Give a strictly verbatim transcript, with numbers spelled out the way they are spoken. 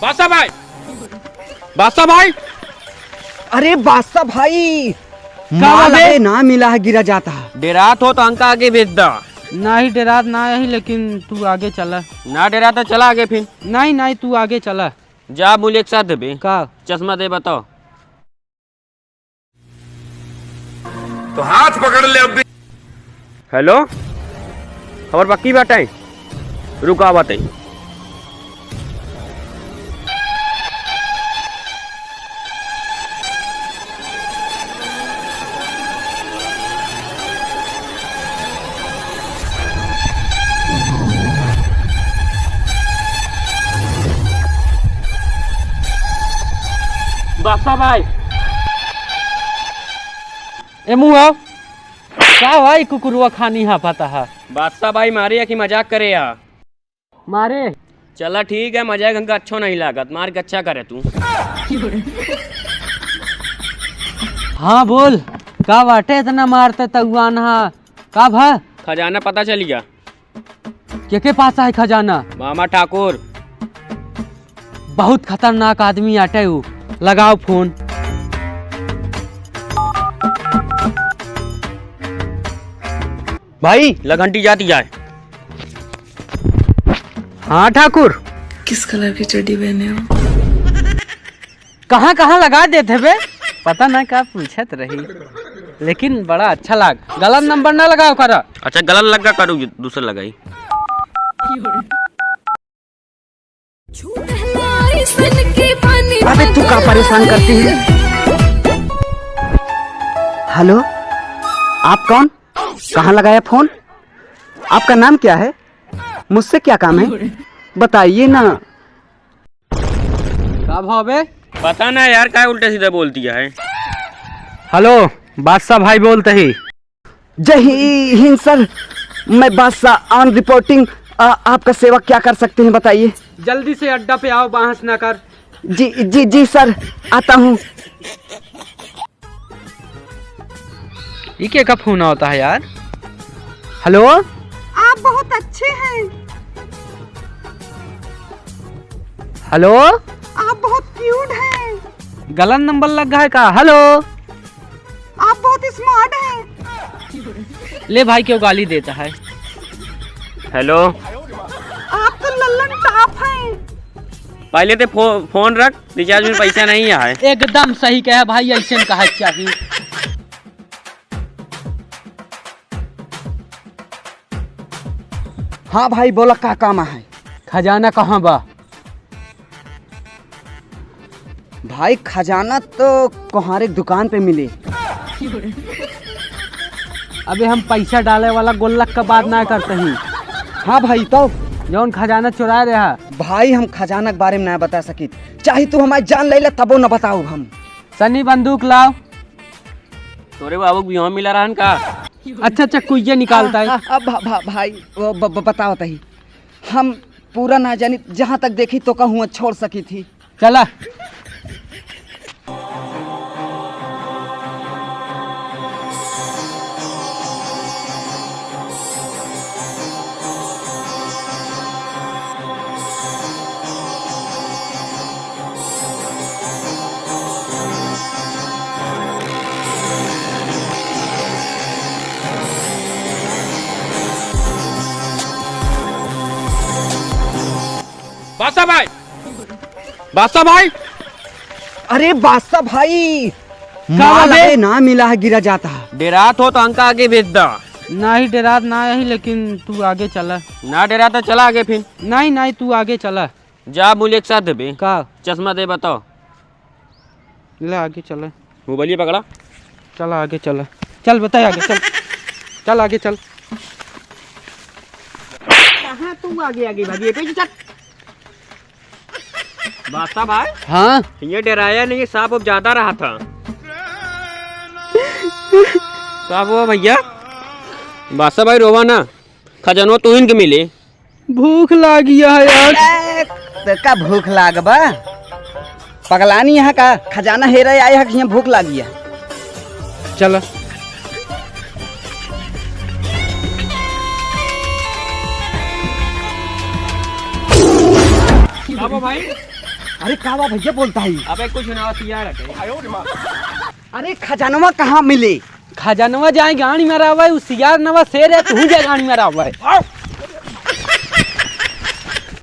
बादशाह भाई, बादशाह भाई। अरे बादशाह भाई, का माल बे? अबे ना मिला है, गिरा जाता है। डेरात हो तो हमका आगे भेज दा। नाही डेरात ना ही, लेकिन तू आगे चला। ना डेरात तो चला आगे फिर। नाही, नाही, तू आगे चला। जा मुझे एक साथ देबे। का? चश्मा दे बताओ। तो हाथ पकड़ ले अब भी। हेलो, खबर पक्की बाटे? रुका बाटे। बादशाह भाई। ए मुआ, का भाई कुकुरवा खानी हाफत हा? बादशाह भाई मारे या कि मजाक करे या? मारे। चला ठीक है, मजाक हमका अच्छो नहीं लागत, मार के अच्छा करे तू। हाँ बोल, का बाटे इतना मारते तउआन हा? का भा? खजाना पता चल गया। के के पास है खजाना? मामा ठाकुर। बहुत खतरनाक आदमी आटे उ। लगाओ फोन। भाई, ला घंटी जाती जाए। हाँ ठाकुर। किस कलर की चड्डी पहने हो? कहाँ कहाँ लगा देत हबे? पता ना का पूछत रही, लेकिन बड़ा अच्छा लाग। गलत नंबर ना लगाओ करा। अच्छा, गलत लगा करू, दूसरा लगाई। अबे तू का परेशान करती है? हेलो, आप कौन? कहाँ लगाया फोन? आपका नाम क्या है? मुझसे क्या काम है? बताइए ना। का भाव बे? पता ना यार, काय उल्टा सीधा बोलती है। हेलो, बादशाह भाई बोलते ही। जय ही-, हिंद सर, मैं बादशाह on reporting। आ, आपका सेवा क्या कर सकते हैं बताइए? जल्दी से अड्डा पे आओ, बहस ना कर। जी, जी, जी सर, आता हूँ। ये क्या का फोन होता है यार? हेलो, आप बहुत अच्छे हैं। हेलो, आप बहुत क्यूट हैं। गलत नंबर लग गया है का? हेलो, आप बहुत स्मार्ट हैं। ले भाई, क्यों गाली देता है? हेलो, आप तो लल्लन टॉप हैं। पहले तो फो-, फोन रख, रिचार्ज में पैसा नहीं है। एकदम सही कहे भाई, ऐसे कहा चाहिए। हाँ भाई, बोला का काम है? खजाना कहाँ बा? भाई, खजाना तो कोहारे के दुकान पे मिली। अबे, हम पैसा डाले वाला गुल्लक का बात ना करते ही। हाँ भाई, तो जौन खजाना चुराए रहा। भाई, हम खजाना के बारे में ना बता सकित, चाहे तू हमारी जान ले ले, तबो न बताओ हम। सनी, बंदूक लाओ। तोरे बाबू के बियाह मिला रहन का? अच्छा, अच्छा, कुइया निकालता है। आ, आ, भा-, भा-, भाई, वो ब-, ब-, बताओ तही। हम पूरा ना जानी, जहाँ तक देखी तो कहूँ छोड़ सकी थी। चला। बादशाह भाई, बादशाह भाई। अरे बादशाह भाई, का माल बे? अबे ना मिला है, गिरा जाता है। डेरात हो तो हमका आगे भेज दा। नाही डेरात ना ही, लेकिन तू आगे चला। ना डेरात तो चला आगे फिर। नाही, नाही, तू आगे चला। जा, मुझे एक साथ देबे। का? चश्मा दे, बताओ। ले, आगे चला। मोबाइल ये पकड़ा। चला, आगे चला। चल, बताए, आगे चल। चल, आगे चल। कहाँ तू आगे, आगे भागी? ये पीछे चल। बादशाह भाई? हाँ? ये डेराया नहीं, सांप अब ज्यादा रहा था। का हुआ भैया? बादशाह भाई, रोवा ना, खजानो तू इनके मिले। भूख लागिया है यार। ए, तो का भूख लागबा? पगलानी यहाँ का खजाना हेरे आए है कि यहाँ भूख लागिया? चलो। बाबा भाई, अरे का बा भैया बोलता है? अबे कुछ ना, सियार हटे। अरे खजानवा कहाँ मिले? खजानवा जाए गाड़ी में रहवे, उ सियार नवा शेर है, तू जा गाड़ी में रहवे।